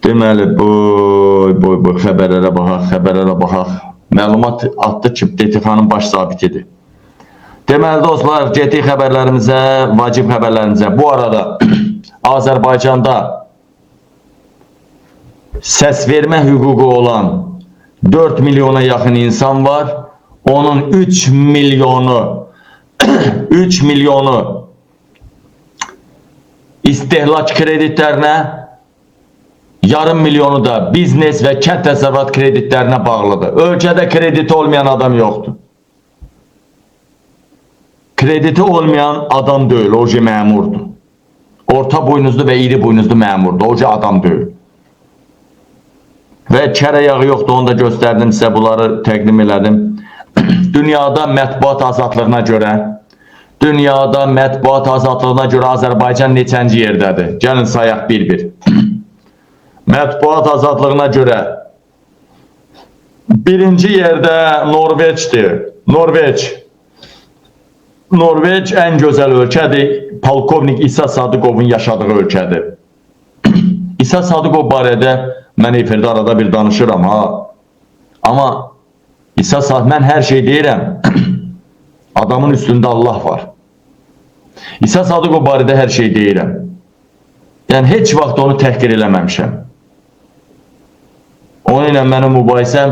Deməli, bu xəbərlərə baxaq, xəbərlərə baxaq. Məlumat atdı ki, DTX-nın baş zabitidir. Deməli, dostlar, getdik xəbərlərimizə, vacib xəbərlərimizə. Bu arada Azərbaycanda səs vermə hüququ olan 4 milyona yaxın insan var. Onun 3 milyonu 3 milyonu istehlak kreditlərinə, yarım milyonu da biznes və kənd təsərrüfat kreditlərinə bağlıdır. Ölkədə krediti olmayan adam yoxdur. Krediti olmayan adam deyil, o ki məmurdur. Orta buynuzlu və iri buynuzlu məmurdur, o ki adam deyil. Və kərə yağı yoxdur, onu da göstərdim sizə, bunları təqdim elədim. Dünyada mətbuat azadlığına görə, dünyada mətbuat azadlığına görə Azərbaycan neçənci yerdədir? Gəlin sayaq bir-bir. Mətbuat azadlığına görə birinci yerdə Norveçdir. Norveç. Norveç ən gözəl ölkədir. Polkovnik İsa Sadıqovun yaşadığı ölkədir. İsa Sadıqov barədə mən efirdə arada bir danışıram ha. Amma İsa Sadıqov, mən hər şey deyirəm. Adamın üstündə Allah var. İsa Sadıqov barədə hər şey deyirəm. Yəni heç vaxt onu təhqir eləməmişəm. Onun ilə mənim mübahisəm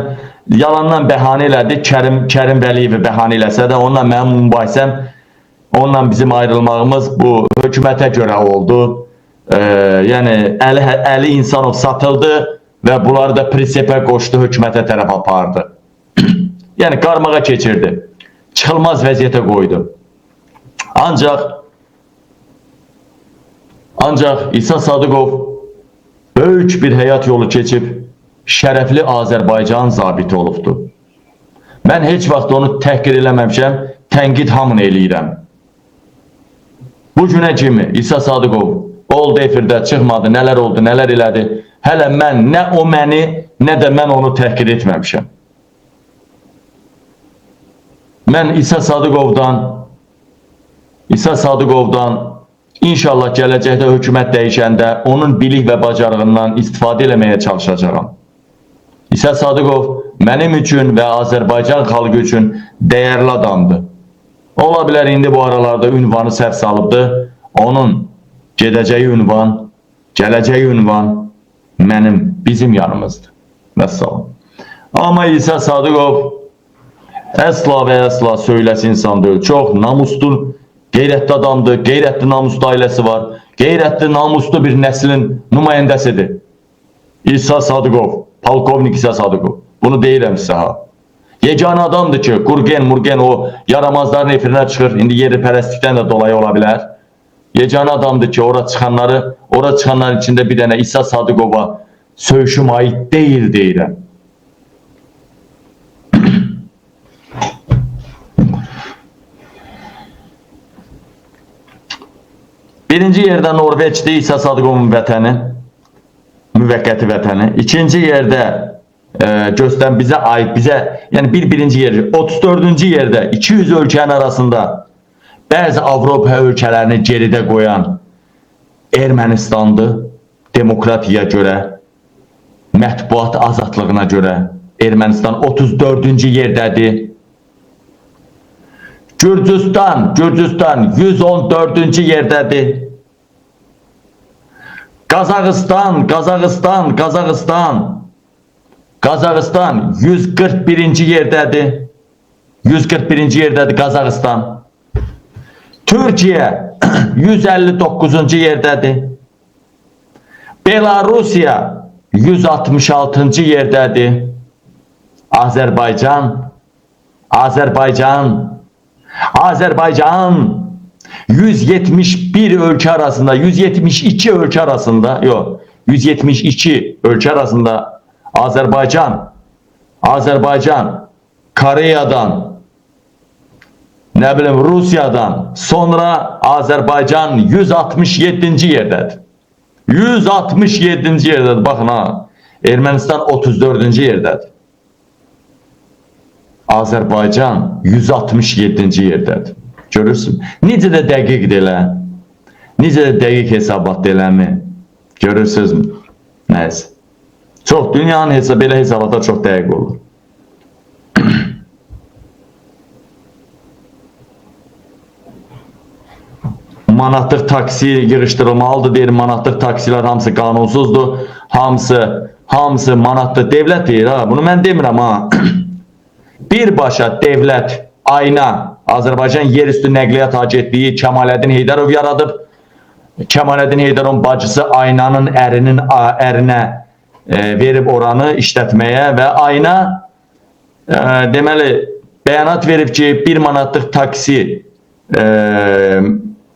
yalandan bəhanə elədi. Kərim Vəliyevi bəhanə eləsə də onunla mənim mübahisəm, onunla bizim ayrılmağımız bu hökumətə görə oldu. Yəni Əli İnsanov satıldı və bunları da prinsipə qoşdu, hökumətə tərəf apardı. Yəni qarmağa keçirdi. Çıxılmaz vəziyyətə qoydu. Ancaq İsa Sadıqov böyük bir həyat yolu keçib şərəfli Azərbaycan zabiti olubdur. Mən heç vaxt onu təhqir eləməmişəm, tənqid hamını eləyirəm. Bu günə kimi İsa Sadıqov oldu efirdə, çıxmadı, nələr oldu, nələr elədi. Hələ mən nə o məni, nə də mən onu təhqir etməmişəm. Mən İsa Sadıqovdan inşallah gələcəkdə hökumət dəyişəndə onun bilik və bacarığından istifadə eləməyə çalışacağam. İsa Sadıqov mənim üçün və Azərbaycan xalqı üçün dəyərli adamdır. Ola bilər indi bu aralarda ünvanı səhv salıbdır. Onun gedəcəyi ünvan, gələcəyi ünvan mənim, bizim yanımızdır. Vəssalam. Amma İsa Sadıqov əsla və əsla söyləsi insan deyil. Çox namuslu, qeyrətli adamdır. Qeyrətli, namuslu ailəsi var. Qeyrətli, namuslu bir nəslin nümayəndəsidir. İsa Sadıqov, polkovnik İsa Sadıqov. Bunu deyirəm sizə ha. Yeganə adamdır ki, Qurgen, Murgen o yaramazların efirinə çıxır. İndi yeripərəstlikdən də dolayı ola bilər. Yeganə adamdır ki, ora çıxanların içində bir dənə İsa Sadıqova söyüşüm aid deyil deyirəm. Birinci yerdə Norveçdir, İsa Sadıqovun vətəni, müvəqqəti vətəni. İkinci yerdə göstərən bizə aid, bizə, yəni birinci yer, 34-cü yerdə 200 ölkənin arasında bəzi Avropa ölkələrini geridə qoyan Ermənistandır. Demokratiyaya görə, mətbuat azadlığına görə Ermənistan 34-cü yerdədir. Gürcüstan 114-cü yerdədir. Qazaxıstan 141-ci yerdədir. 141-ci yerdədir Qazaxıstan. Türkiyə 159-cu yerdədir. Belarusiya 166-cı yerdədir. Azərbaycan 171 ölkə arasında, 172 ölkə arasında, yox, 172 ölkə arasında Azərbaycan Koreyadan, nə bilim Rusiyadan sonra Azərbaycan 167-ci yerdədir. 167-ci yerdədir. Baxın ha. Ermənistan 34-cü yerdədir. Azərbaycan 167-ci yerdədir. Görürsün? Necə də dəqiqdir elə. Necə də dəqiq hesabatdır eləmi? Görürsünüzmü? Nəysə. Çox dünyanın hesab belə hesabatlar çox dəqiq olur. Manatlıq taksi yığışdırılmalıdır deyir. Manatlıq taksilər hamısı qanunsuzdur. Hamısı manatlıq devlət deyir ha. Bunu mən demirəm ha. Birbaşa devlət Ayna Azərbaycan Yerüstü Nəqliyyat Agentliyi Kəmaləddin Heydərov yaradıb. Kəmaləddin Heydərovun bacısı Aynanın ərinin ərinə verib oranı işlətməyə və Ayna deməli bəyanat verib ki, 1 manatlıq taksi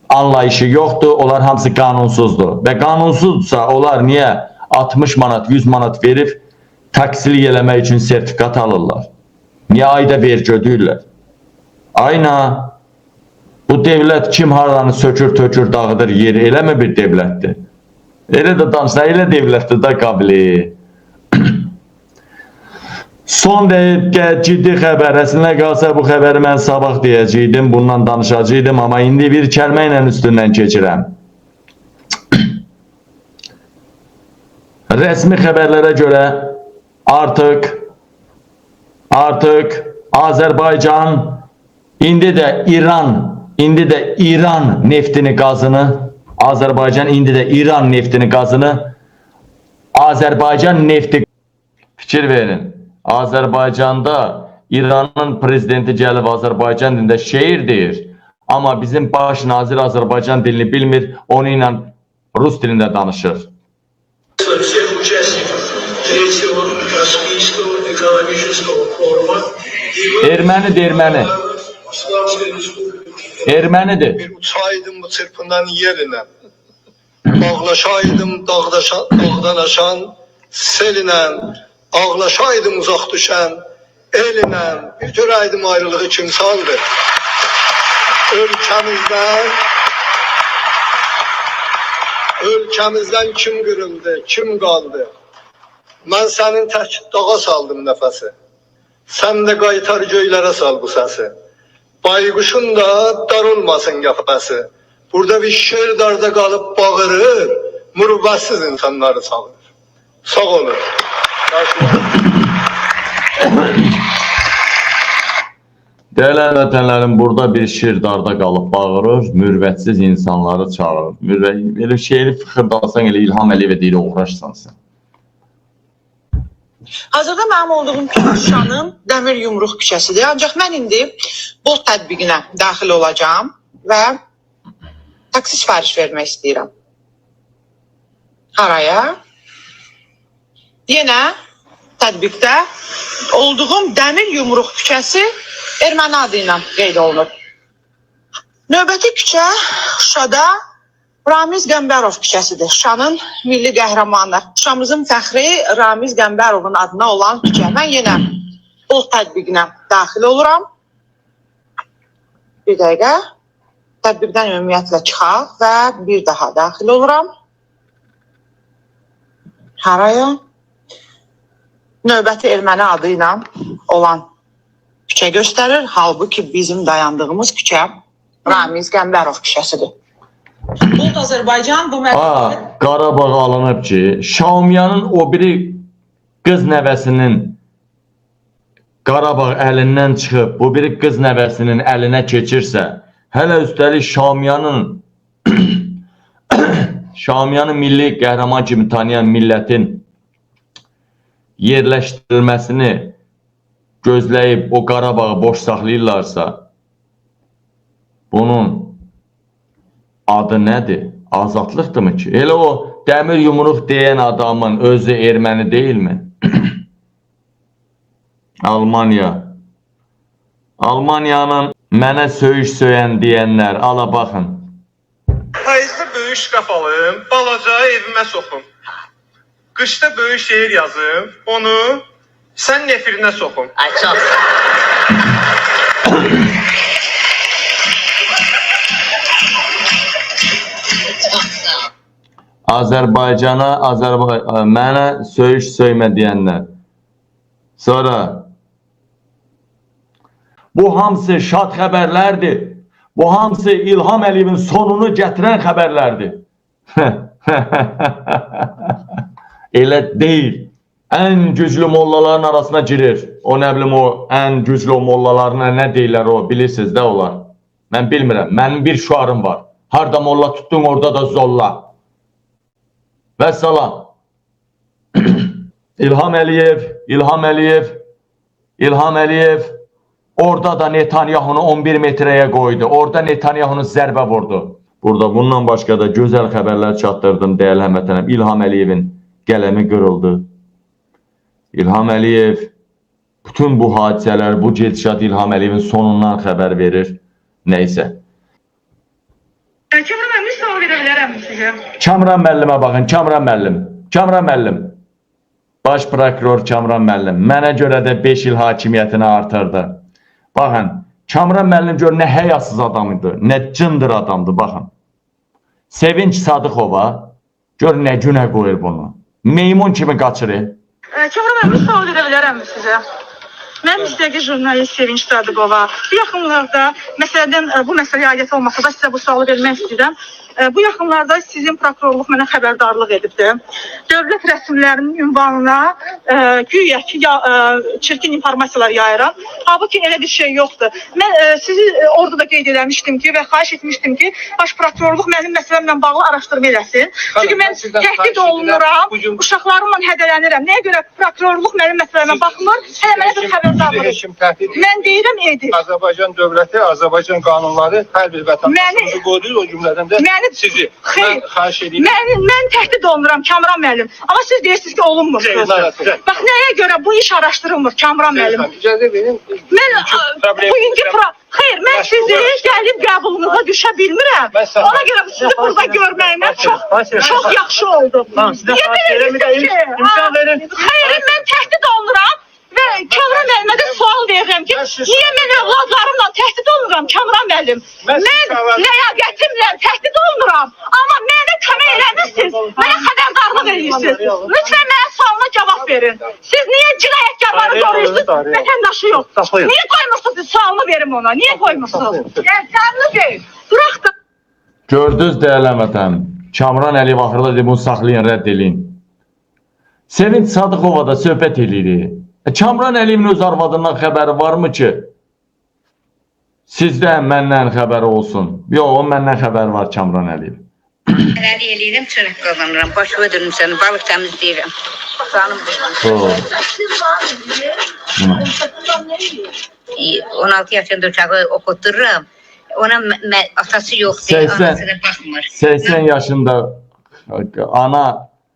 anlayışı yoxdur. Onlar hamısı qanunsuzdur. Və qanunsuzdursa onlar niyə 60 manat, 100 manat verib taksilik eləmək üçün sertifikat alırlar? Niyə ayda vergi ödəyirlər? Ayna, bu devlət kim haranı sökür, tökür, dağıdır yeri, eləmi bir devlətdir? Elə də danışsa, elə devlətdir da qabili. Son dəqiqə ciddi xəbər. Əslində qalsa bu xəbəri mən sabah deyəcəydim, bundan danışacaqdım, amma indi bir kəlmə ilə üstündən keçirəm. Rəsmi xəbərlərə görə artıq Azərbaycan indi də İran neftini, qazını, Azərbaycan indi də İran neftini, qazını, Azərbaycan nefti fikir verin. Azərbaycanda İranın prezidenti gəlib Azərbaycan dilində şeir deyir. Amma bizim baş nazir Azərbaycan dilini bilmir, onu ilə rus dilində danışır. Всех участников третьего Каспийского экологического форума и Ermənidir, erməni. Исламской Республики. Ermənidir. Bir uçaydım bu çırpınan yerine, bağlaşaydım dağdan aşan selinə, ağlaşaydım uzaq düşən elinə, bir görəydim ayrılığı kim saldı. Ölkəmizdən kim qırıldı, kim qaldı? Mən sənin tək dağa saldım nəfəsi. Sən də qaytar göylərə sal bu səsi. Bayquşun da dar olmasın qəfəsi. Burada bir şer darda qalıb bağırır, mürüvvətsiz insanları çağırır. Sağ olun. Dəyərli vətənlərim, burada bir şir darda qalıb bağırır, mürvətsiz insanları çağırır. Elə şeiri fıxırdasan, elə İlham Əliyevə deyir, uğraşsan sən. Hazırda mənim olduğum küçə Şuşanın Dəmir Yumruq küçəsidir. Ancaq mən indi Bolt tətbiqinə daxil olacağam və taksi sifariş vermək istəyirəm. Haraya? Yenə tətbiqdə olduğum Dəmir Yumruq küçəsi erməni adı ilə qeyd olunub. Növbəti küçə Şuşada Ramiz Qəmbərov küçəsidir. Şuşanın milli qəhrəmanı, Şuşamızın fəxri Ramiz Qəmbərovun adına olan küçə. Mən yenə Bolt tətbiqinə daxil oluram. Bir dəqiqə. Tətbiqdən ümumiyyətlə çıxaq və bir daha daxil oluram. Haraya? Növbəti erməni adı ilə olan küçə göstərir. Halbuki bizim dayandığımız küçə Ramiz Qəmbərov küçəsidir. Bolt Azərbaycan bu Qarabağ alınıb ki, Şaumyanın o biri qız nəvəsinin Qarabağ əlindən çıxıb, bu biri qız nəvəsinin əlinə keçirsə, hələ üstəlik Şaumyanın Şaumyanı milli qəhrəman kimi tanıyan millətin yerləşdirilməsini gözləyib o Qarabağı boş saxlayırlarsa, bunun adı nədir? Azadlıqdırmı ki? Elə o dəmir yumruq deyən adamın özü erməni deyilmi? Almaniya. Almaniyanın mənə söyüş söyən deyənlər, ala baxın. Payızda böyük şkaf alım, balaca evimə soxum. Qışda böyük şeir yazım, onu sən nefirinə soxum. Ay çox sağ Çox sağ ol. Azərbaycana, mənə söyüş söymə deyənlər. Sonra bu hamısı şad xəbərlərdir. Bu hamısı İlham Əliyevin sonunu gətirən xəbərlərdir. Elə deyil. Ən güclü mollaların arasına girir. O nə bilim o ən güclü o mollalarına nə deyirlər o, bilirsiniz də onlar. Mən bilmirəm. Mənim bir şüarım var. Harda molla tutdun, orada da zolla. Vəssalam. İlham Əliyev, İlham Əliyev, İlham Əliyev orada da Netanyahunu 11 metrəyə qoydu. Orada Netanyahunu zərbə vurdu. Burada bundan başqa da gözəl xəbərlər çatdırdım dəyərli həmvətənəm. İlham Əliyevin qələmi qırıldı. İlham Əliyev bütün bu hadisələr, bu gedişat İlham Əliyevin sonundan xəbər verir. Nəysə. Kamran müəllim, sual verə bilərəm sizə? Kamran müəllimə baxın, Kamran müəllim. Kamran müəllim. Baş prokuror Kamran müəllim. Mənə görə də 5 il hakimiyyətini artırdı. Baxın, Kamran müəllim gör nə həyasız adam idi, nə cındır adamdır, baxın. Sevinç Sadıxova gör nə günə qoyur bunu. Meymun kimi qaçırır. Kamran müəllim, sual verə bilərəm sizə? Mən müstəqil jurnalist Sevinç Sadıqova. Bu yaxınlarda məsələdən bu məsələyə aidiyyəti olmasa da sizə bu sualı vermək istəyirəm. Bu yaxınlarda sizin prokurorluq mənə xəbərdarlıq edibdi. Dövlət rəsmilərinin ünvanına güya ki çirkin informasiyalar yayıram. Halbuki elə bir şey yoxdur. Mən sizi orada da qeyd eləmişdim ki və xahiş etmişdim ki, baş prokurorluq mənim məsələmlə bağlı araşdırma eləsin. Çünki mən təhdid olunuram, uşaqlarımla hədələnirəm. Nəyə görə prokurorluq mənim məsələmə baxmır? Hələ mənə bir xəbərdarlıq edir. Mən deyirəm edir. Azərbaycan dövləti, Azərbaycan qanunları hər bir vətəndaşımızı qoruyur, o cümlədən də sizi. Xeyr. Mən xahiş edirəm. Mən təhdid olunuram Kamran müəllim. Amma siz deyirsiniz ki, olunmursunuz. Bax nəyə görə bu iş araşdırılmır Kamran müəllim? İcazə verin. Mən bugünkü xeyr, mən sizi gəlib qəbulunuza düşə bilmirəm. Ona görə sizi burada görməyimə çox yaxşı oldu. Niyə belə edirsiniz ki? İmkan verin. Xeyr, mən təhdid olunuram və Kamran müəllimə də sual verirəm ki, niyə mən övladlarımla təhdid olunuram Kamran müəllim? Mən ləyaqətimlə təhdid olunuram, amma mənə kömək eləmirsiniz, mənə xəbərdarlıq edirsiniz. Lütfən mənə sualıma cavab verin. Siz niyə cinayətkarları qoruyursunuz, vətəndaşı yox? Niyə qoymursunuz sualını verim ona? Niyə qoymursunuz? Yəni, canlı deyil. Bırax da. Gördünüz dəyərli həmvətənim. Kamran Əliyev axırda deyir, bunu saxlayın, rədd eləyin. Sevinç Sadıxova da söhbət eləyirik. Kamran Əliyevin öz arvadından xəbəri varmı ki, sizdə məndən xəbəri olsun? Yox, o məndən xəbəri var Kamran Əliyev. Əli eləyirəm, çörək qazanıram. Başıma dönüm səni, balıq təmizləyirəm. Canım bu. 16 yaşında uşağı oxutdururam. Ona atası yoxdur, 80, anasına baxmır. 80 yaşında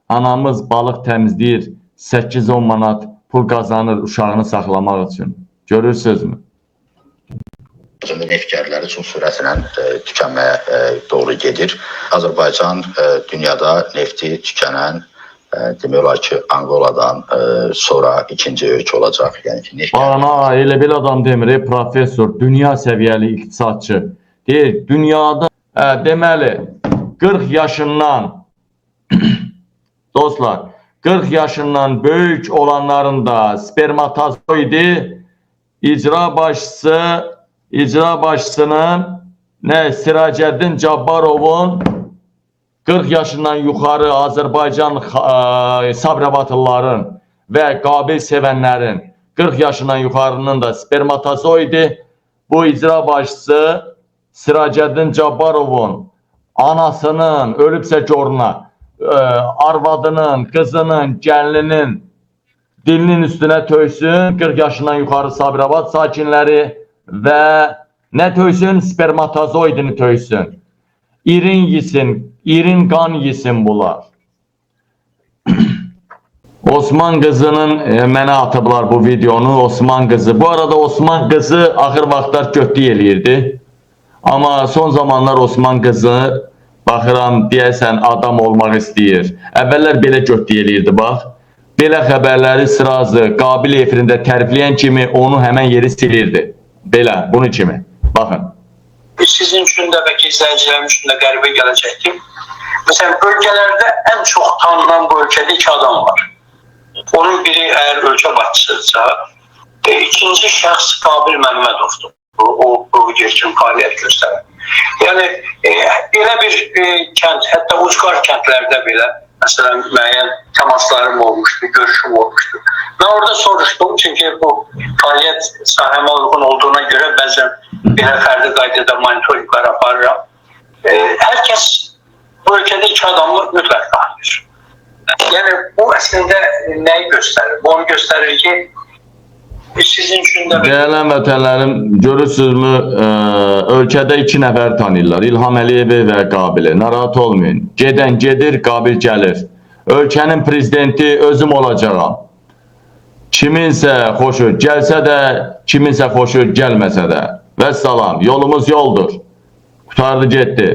anamız balıq təmizləyir, 8-10 manat pul qazanır uşağını saxlamaq üçün. Görürsünüzmü? Neft gəlirləri çox sürətlə tükənməyə doğru gedir. Azərbaycan dünyada nefti tükənən demək olar ki, Anqoladan sonra ikinci ölkə olacaq. Yəni ki, neft Ana, elə belə adam demir, professor, dünya səviyyəli iqtisadçı. Deyir, dünyada, deməli, 40 yaşından dostlar, 40 yaşından böyük olanların da spermatozoidi icra başçısının Siracəddin Cabbarovun 40 yaşından yuxarı Azərbaycan Sabirabadlıların və qabil sevənlərin 40 yaşından yuxarının da spermatozoidi bu icra başçısı Siracəddin Cabbarovun anasının, ölübsə goruna, arvadının, qızının, gəlininin dilinin üstünə töysün 40 yaşından yuxarı Sabirabad sakinləri və nə töysün? Spermatozoidini töysün. İrin yesin, irin qan yesin bunlar. Osman qızının mənə atıblar bu videonu, Osman qızı. Bu arada Osman qızı axır vaxtlar götlük eləyirdi. Amma son zamanlar Osman qızı baxıram, deyəsən adam olmaq istəyir. Əvvəllər belə götlük eləyirdi, bax. Belə xəbərləri sırazı Qabil efirində tərifləyən kimi onu həmən yeri silirdi. Belə, bunu kimi. Baxın. Sizin üçün də bəlkə izləyicilərim üçün də qəribə gələcəkdir. Məsələn, bölgələrdə ən çox tanınan bu ölkədə iki adam var. Onun biri əgər ölkə başçısıdırsa, ikinci şəxs Qabil Məmmədovdur. O üçün fəaliyyət göstərir. Yəni elə bir kənd, hətta ucqar kəndlərdə belə Məsələn, müəyyən təmaslarım olmuşdu, görüşüm olmuşdu. Mən orada soruşdum, çünki bu fəaliyyət sahəmə uyğun olduğuna görə bəzən belə fərdi qaydada monitorinqlər aparıram. Hər kəs bu ölkədə iki adamı mütləq tanıyır. Yəni bu əslində nəyi göstərir? Bu onu göstərir ki, sizin üçün də Dəyərli həmvətənlərim, görürsünüzmü, ölkədə iki nəfər tanıyırlar. İlham Əliyevi və Qabili. Narahat olmayın. Gedən gedir, Qabil gəlir. Ölkənin prezidenti özüm olacağam. Kiminsə xoşu gəlsə də, kiminsə xoşu gəlməsə də. Vəssalam, yolumuz yoldur. Qurtardı getdi.